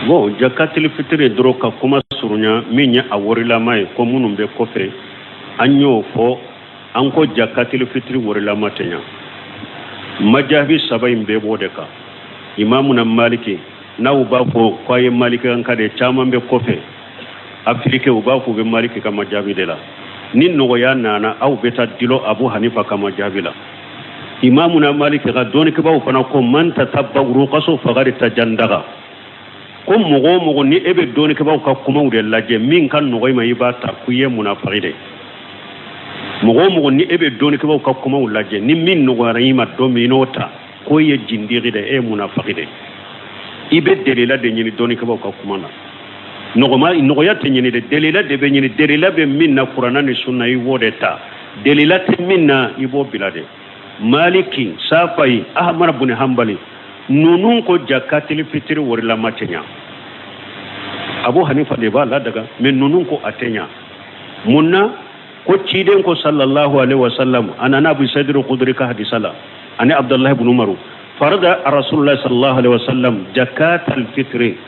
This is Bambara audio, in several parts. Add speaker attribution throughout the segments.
Speaker 1: Bon, jakatili fitiri dɔrɔn ka kuma surunya, min ye a warilama ye, ko minnu bɛ kɔfɛ, an y'o fɔ. An ko jakatili fitiri warilama tɛ ɲa. Majabi saba in bɛɛ b'o de kan. Imamuna Maliki, n'aw b'a fɔ ko a ye Maliki kan ka de, caman bɛ kɔfɛ Afirike, u b'a fɔ u bɛ Maliki ka majabi de la. Ni nɔgɔya nana, aw bɛ taa dilo Abu Hanifa ka majabi la. Imamuna Maliki ka dɔnnikɛbaaw fana ko man tatabba rukaso fagari tajandaga, ko mɔgɔ o mɔgɔ ni e bɛ dɔnnikɛbaaw ka kumaw de lajɛ, min ka nɔgɔ i ma, i b'a ta, ko i ye munafaki de. Mɔgɔ o mɔgɔ ni e bɛ dɔnnikɛbaaw ka kumaw lajɛ, ni min nɔgɔyara i ma don min, i n'o ta, ko i ye jindigi de, e ye munafaki de. I bɛ delila de ɲini dɔnnikɛbaaw ka kuma na. Nɔgɔma nɔgɔya tɛ ɲini dɛ, delila de bɛ ɲini. Delila bɛ min na Kuranna ni sunna, i b'o de ta. Delila tɛ min na, i b'o bila de. Maliki, Safayi, Ahmad bun Hanbali, ninnu ko jakatili fitiri warilama tɛ ɲa. Abu Hanifa de b'a ladaga, mais ninnu ko a tɛ ɲa. Mun na? Ko ciden ko sallallahu alaihi wasallam, a nana Abu Sa'id al-Khudri ka hadisa la ani Abdullahi ibn Umaru, farada Rasulullah sallallahu alaihi wasallam jakat al-fitri,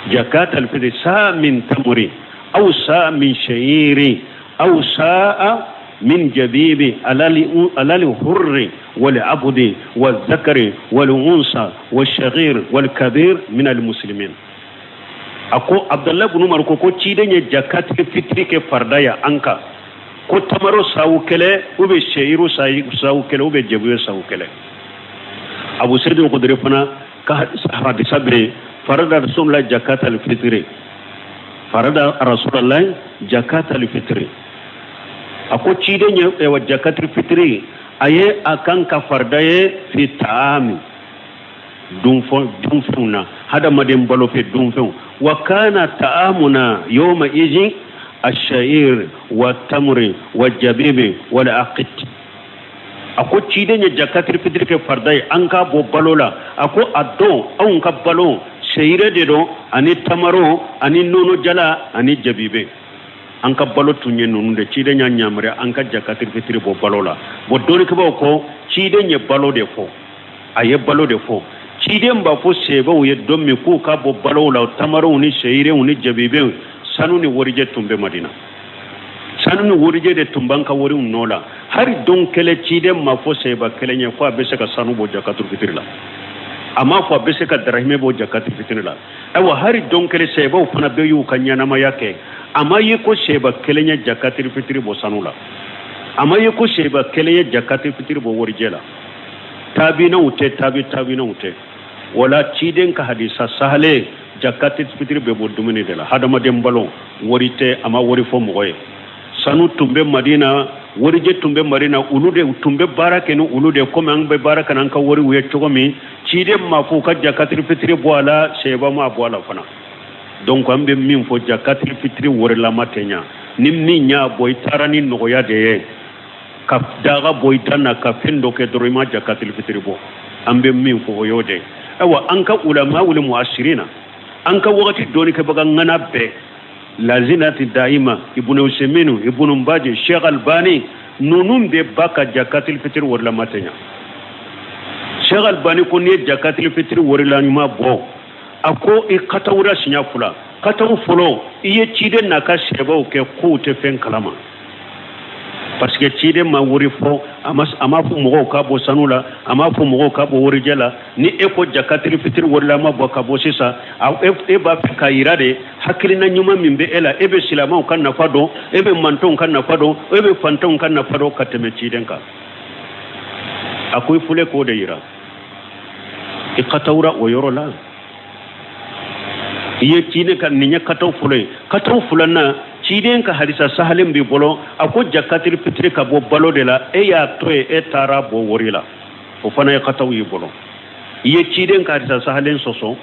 Speaker 1: jakat al-fitri sa min tamri aw sa min sha'iri aw sa'a min jabibi alali hurri wal abdi wal zakari wal unsa wal shaghir wal kabir min al muslimin. A ko Abdullahi ibn Umar ko ciden ye jakati fitiri kɛ farida ya an kan, ko tamaro sawu kelen ou bien seyiru sawu kelen ou bien jabibu sawu kelen. Abu Sa'id al-Khudri fana ka hadisa bɛ farada Rasulullah jakat al-fitri, farada Rasulullah jakat al-fitri. A ko ciden ye wa jakati fitiri a ye a kan ka farida ye fi taami, dunfɛnw na, hadamaden balo fɛ dunfɛnw. Wa kana ta'amuna yawma izin ash-sha'ir wa tamri wa jabibi wal aqit. A ko ciden ye jakati fitiri kɛ farida ye an k'a bɔ balo la. A ko a don anw ka balo seyire de don, ani tamaro, ani nɔnɔ jala, ani jabibe. An ka balo tun ye ninnu de. Ciden y'a yamaruya an ka jakati fitiri bɔ balo la. Bon, dɔnnikɛbaaw ko ciden ye balo de fɔ, a ye balo de fɔ. Ciden b'a fɔ sebaw ye don min k'u ka bɔ balow la, tamarow ni seyirew ni jabibew, sanu ni warijɛ tun bɛ Madina. Sanu ni warijɛ de tun b'an ka wariw nɔ la. Hali don kelen ciden ma fɔ seba kelen ye ko a bɛ se ka sanu bɔ jakatu fitiri la. A m'a fɔ a bɛ se ka darahimɛ bɔ jakatu fitiri la. Ayiwa, hali don kelen sebaw fana bɛɛ y'u ka ɲɛnamaya kɛ, a ma ye ko seba kelen ye jakatu fitiri bɔ sanu la, a ma ye ko seba kelen ye jakatu fitiri bɔ warijɛ la. Taabinaw tɛ, taabi taabinaw tɛ. Wala ciden ka hadisa sahale, jakati fitiri bɛ bɔ dumuni de la, hadamaden balo, wari tɛ. A ma wari fɔ mɔgɔ ye. Sanu tun bɛ Madina, warijɛ tun bɛ Madina, olu de tun bɛ baara kɛ ni olu de, komi an bɛ baara kɛ n'an ka wariw ye cogo min. Ciden ma fɔ u ka jakati fitiri bɔ a la, seba ma bɔ a la fana. Donc an bɛ min fɔ, jakati fitiri warilama tɛ ɲa. Ni min y'a bɔ, i taara ni nɔgɔya de ye ka daga bɔ i da na ka fɛn dɔ kɛ dɔrɔn, i ma jakati fitiri bɔ. An bɛ min fɔ, o y'o de ye. Ayiwa, an ka ulama wuli muasirina, an ka wagati dɔnnikɛbaga ŋana bɛɛ, lazinati daima, Ibnu Useminu, Ibnu Baji, Sheikh Albani, ninnu bɛɛ ba ka jakati fitiri warilama tɛ ɲa. Sheikh Albani ko n'i ye jakati fitiri warilama bɔ, a ko i katawura siɲɛ fila. Kataw fɔlɔ, i ye ciden n'a ka sɛbɛw kɛ k'u tɛ fɛn kalama, parce que ciden ma wari fɔ, a ma fɔ mɔgɔw ka bɔ sanu la, a ma fɔ mɔgɔw ka bɔ warijɛ la. Ni e ko jakatiri fitiri warilama bɔ ka bɔ sisan, e b'a fɛ k'a yira de hakilina ɲuman min bɛ e la, e bɛ silamɛw ka nafa dɔn, e bɛ mantonw ka nafa dɔn, e bɛ fantanw ka nafa dɔn ka tɛmɛ ciden kan. A ko i fule k'o de yira, i katawura o yɔrɔ la. I ye ciden ka nin ye kataw fɔlɔ ye. Kataw filanan, ciden ka hadisa sahalen b'i bolo, a ko jakatiri fitiri ka bɔ balo de la, e y'a to yen, e taara bɔ wari la, o fana ye kataw y'i bolo. I ye ciden ka hadisa sahalen sɔsɔ.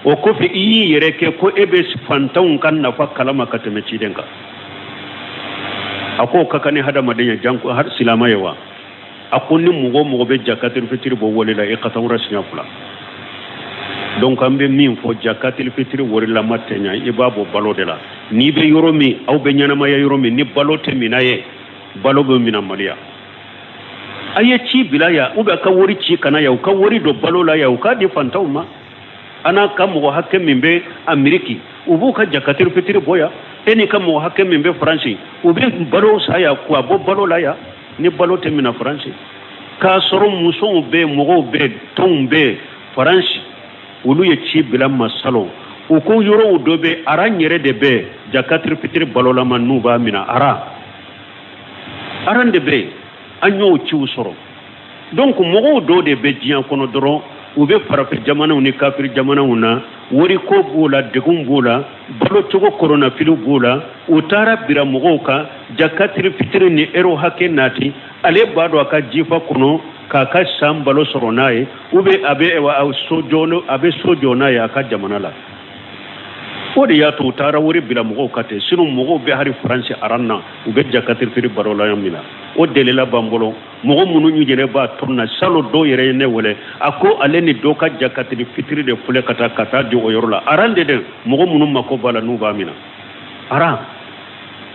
Speaker 1: O kɔfɛ, i y'i yɛrɛ kɛ ko e bɛ fantanw ka nafa kalama ka tɛmɛ ciden kan. A k'o ka kan ni hadamaden ye, janko silamɛ ye wa. A ko ni mɔgɔ o mɔgɔ bɛ jakatiri fitiri bɔ wari la, e katawura siɲɛ fila. Donc an bɛ min fɔ, jakatili fitiri warilama tɛ ɲa, i b'a bɔ balo de la. N'i bɛ yɔrɔ min, aw bɛ ɲɛnamaya yɔrɔ min, ni balo tɛ mina ye, balo bɛ mina Maliya. A ye ci bila yan, ou bien ka wari ci ka na yan, u ka wari don balo la yan, u k'a di fantanw ma. An n'a ka mɔgɔ hakɛ min bɛ Ameriki, u b'u ka jakatiri fitiri bɔ yan. E n'i ka mɔgɔ hakɛ min bɛ Faransi, u bɛ balo san yan, k'a bɔ balo la yan, ni balo tɛ minɛ Faransi. K'a sɔrɔ musow bɛ yen, mɔgɔw bɛ yen, tɔnw bɛ yen Faransi, olu ye ci bila n ma salon. U ko yɔrɔw dɔ bɛ aran yɛrɛ de bɛ jakatiri fitiri balolama n'u b'a minɛ aran de bɛ yen. An y'o ciw sɔrɔ. Donc mɔgɔw dɔw de bɛ diɲɛ kɔnɔ dɔrɔn, u bɛ farafin jamanaw ni kafiri jamanaw na, wariko b'u la, degun b'u la, balocogo koronafiliw b'u la. U taara bira mɔgɔw kan jakatiri fitiri ni ero hakɛ nati, ale b'a dɔn a ka jifa kɔnɔ k'a ka san balo sɔrɔ n'a ye, ou bien a bɛ so jɔ, a bɛ so jɔ n'a ye a ka jamana la. O de y'a to u taara wari bila mɔgɔw kan ten. Sinon mɔgɔw bɛ hali Faransi aran na, u bɛ jakatiri fitiri balo la min na, o delila b'an bolo. Mɔgɔ minnu yɛrɛ b'a tɔn na, salon dɔw yɛrɛ ye ne wele, a ko ale ni dɔ ka jakatiri fitiri de filɛ ka taa di o yɔrɔ la aran de dɛ, mɔgɔ minnu mako b'a la n'u b'a minɛ aran.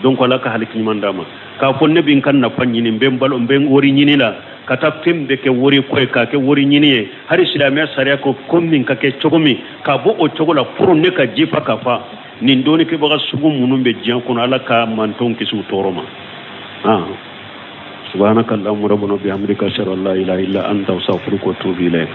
Speaker 1: Donc Ala ka haliki ɲuman d'a ma. K'a fɔ ne bɛ n ka nafa ɲini, n bɛ n balo, n bɛ wari ɲini la, ka taa fɛn bɛɛ kɛ wari ko ye, k'a kɛ wari ɲini ye. Hali silamɛya sariya ko ko min ka kɛ cogo min, k'a bɔ o cogo la pour ne ka ji fa ka fa. Nin dɔnnikɛbaga sugu minnu bɛ diɲɛ kɔnɔ, Ala ka mantɔn kisi u tɔɔrɔ ma. Ah, subhanaka allahumma rabbana bihamdika, ashhadu an la ilaha illa anta, astaghfiruka wa atubu ilayk.